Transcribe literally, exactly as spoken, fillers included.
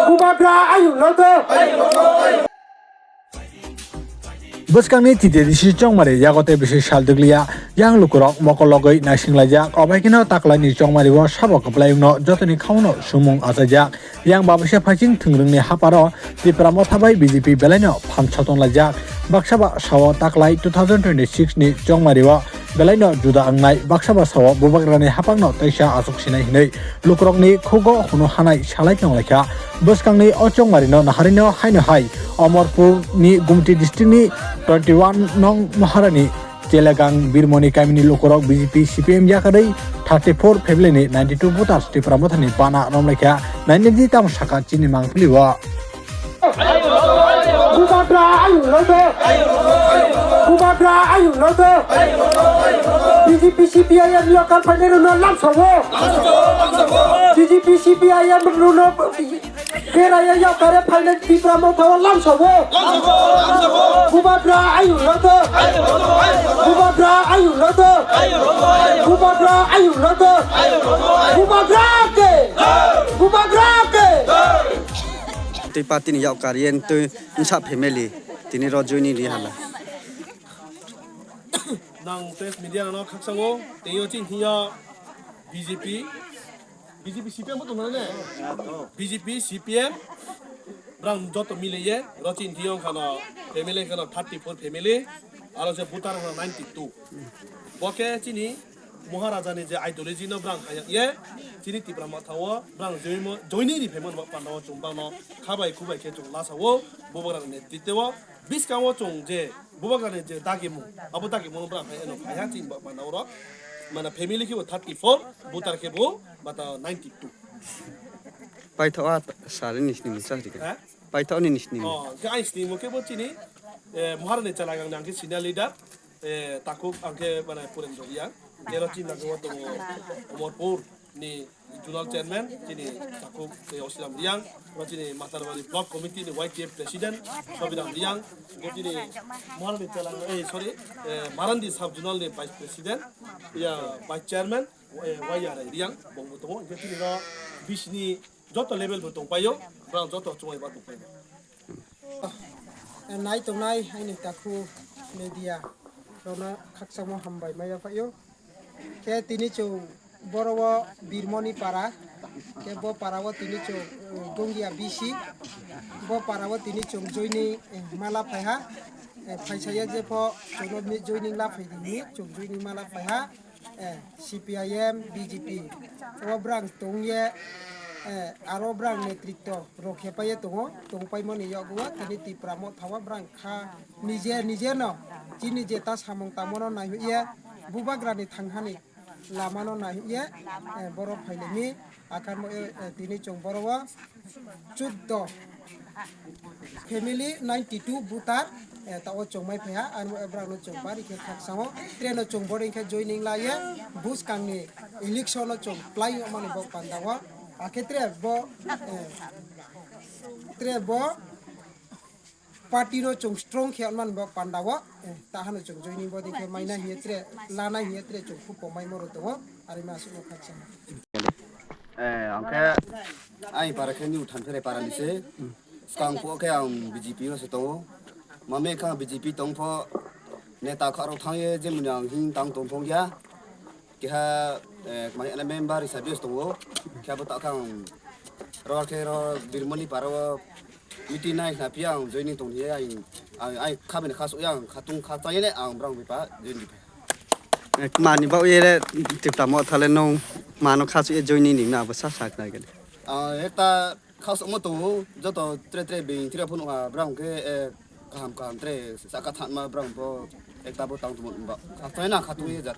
Bubagra ayuk lodo. Bwskangni T T D C chongmari yago tei bisi sal dwgliya, yang lukurok mokol logwi naisinglaijak. Obaikeno taklaini chongmario sabo kwplaiyungno jotoni khaono sumung achaijak. Yang babisa phaiching thwngrwngni haparo Tipra Motha bai B J P belaino phan sotonglajak. Baksa ba sao taklai two thousand twenty-six ni chongmario belaino juda wngnai, baksa ba sao Bubagrani hapangno teisa achuk sinai hinwi lukurokni khugo hunu hanai salai tonglaikha. Bwskangni o chongmarino naharino haino hai Omorpurni Gumti districtni twenty-one nong Maharani Chelegang Birmoni kamini lukurok B J P C P M yakarwi thirty-four family ni ninety-two voters Tipra Mothani bana romlaikha. Nainadi tamo saka chini mangpili o. Bubagra ayuk lodo. Bubagra ayuk lodo. B J P C P I M local phainai rwno lamsawo. B J P C P I M rwno Beraya yaukare phainai Tipra Motha o lamsawo. Bubagra ayuk lodo. Bubagra ayuk lodo. Bubagra ayuk lodo. Bubagra ke. Bubagra ke. Tei party ni yaukar yen tei nsa family tini ro joining ri hala. Nang press media no khaksango tei o chini hiya B J P, B J P C P M bo tongmani ne? B J P C P M brang joto mileye ro chini hiya khano family khano thirty-four family, aro je voter khano ninety-two. Bo khe chini Maharaja ni je ideology no brang haya ye chini Tipra Motha o brang joimo-, joining ri phaimani bo panda o chwng brang no khabai khubai khe chwng lasa o Bubagra ni netritwo o. Bwskango chwng je Bubagrani je dagimung, abo dagimung no bwrang hai eno phaiha chini ba panda oro. Mana family khe bo thirty-four, voter khe bo bata ninety-two. Paithago a sari ni sini mungsa rikha. Ha? Paithago ni sini. Oh, khe ai sini mo khe bo chini, eh, Maharani Chalagang ni ang khe senior leader, eh, takhuk ang khe mana Puren Joriya. Khe ro chini lagao tongo Omorpur ni Zonal Chairman, chini takhuk, eh, Osiram Riang, oro chini Matarwari Block Committee ni Y T F President, Sobiram Riang, oro chini Maharani Chalang, eh, sorry, eh, Marandi Sub Zonal ni Vice President, ya, Vice Chairman, eh, Y R I Riang, bongbo tongo, hingke chini ro bisini joto level bo tongpaio, borok joto chumai ba tongpaio. Nai tongnai aini takhu media rokno khakchangma hambai maya phaio. Khe tini chwng boro o Birmoni para, khe bo para o tini chwng, uh, Gongia B C, bo para o tini chwng joining, eh, mala phaiha, eh, phaisaya jepho chwngno joining la phaidi hinwi chwng joining mala phaiha. Eh, C P I M, B J P, o brang tongye, eh, aro brang netritto rok hepaye tongo, tongpaimani yokgo, tini Tipra Motha o brang kha nije, nije no, chini jeta samung tangmano naihuye, Bubagrani thanghani lamano naihuye, eh, borok phailemi, Akhar mo, eh, eh, tini chwng boro o chuddo family ninety two voter, eh, ta o chwng mai phaiha, ani mo, eh, borok no chwng bari khe khaksa o, train o chwng boro hinkhe joining la ye, buskang ni election o chwng plai wngmani bo panda o, akhe tre bo, eh, tre bo, party no chwng strong khe wngmani bo panda o, eh, ta hano chwng joining body khe maina hiye tre, lana hiye tre chwng khupo mai moro tongo, ari ma aswk no khaksa. Eh, ang khe ani para khe new than phere para ni se, skang pho khe ang B J P o se tongo, mame kha B J P tong pho neta kha rok thang ye je muni ang hing tang tong phong ya. Keha, eh, mai ana member hisabe tongo. Keha bo ta kang ro khe ro Birmoni para o meeting nai na pia ang joining tong ye ang, ang, ang kha bini kha so yang khatung kha chai ne ang brang bi pa join di pa. Eh, mani ba ye Tipra Motha le nong mano kha so ye joining ni na bo sa sa khnai gele. Ah, eta Khasokma tongo, joto tre tre bini tre phano ha, brang khe, eh, kaham kaham tre saka thanma brang bo ekta bo tang tumon ba. Khasaina khatungwi ja.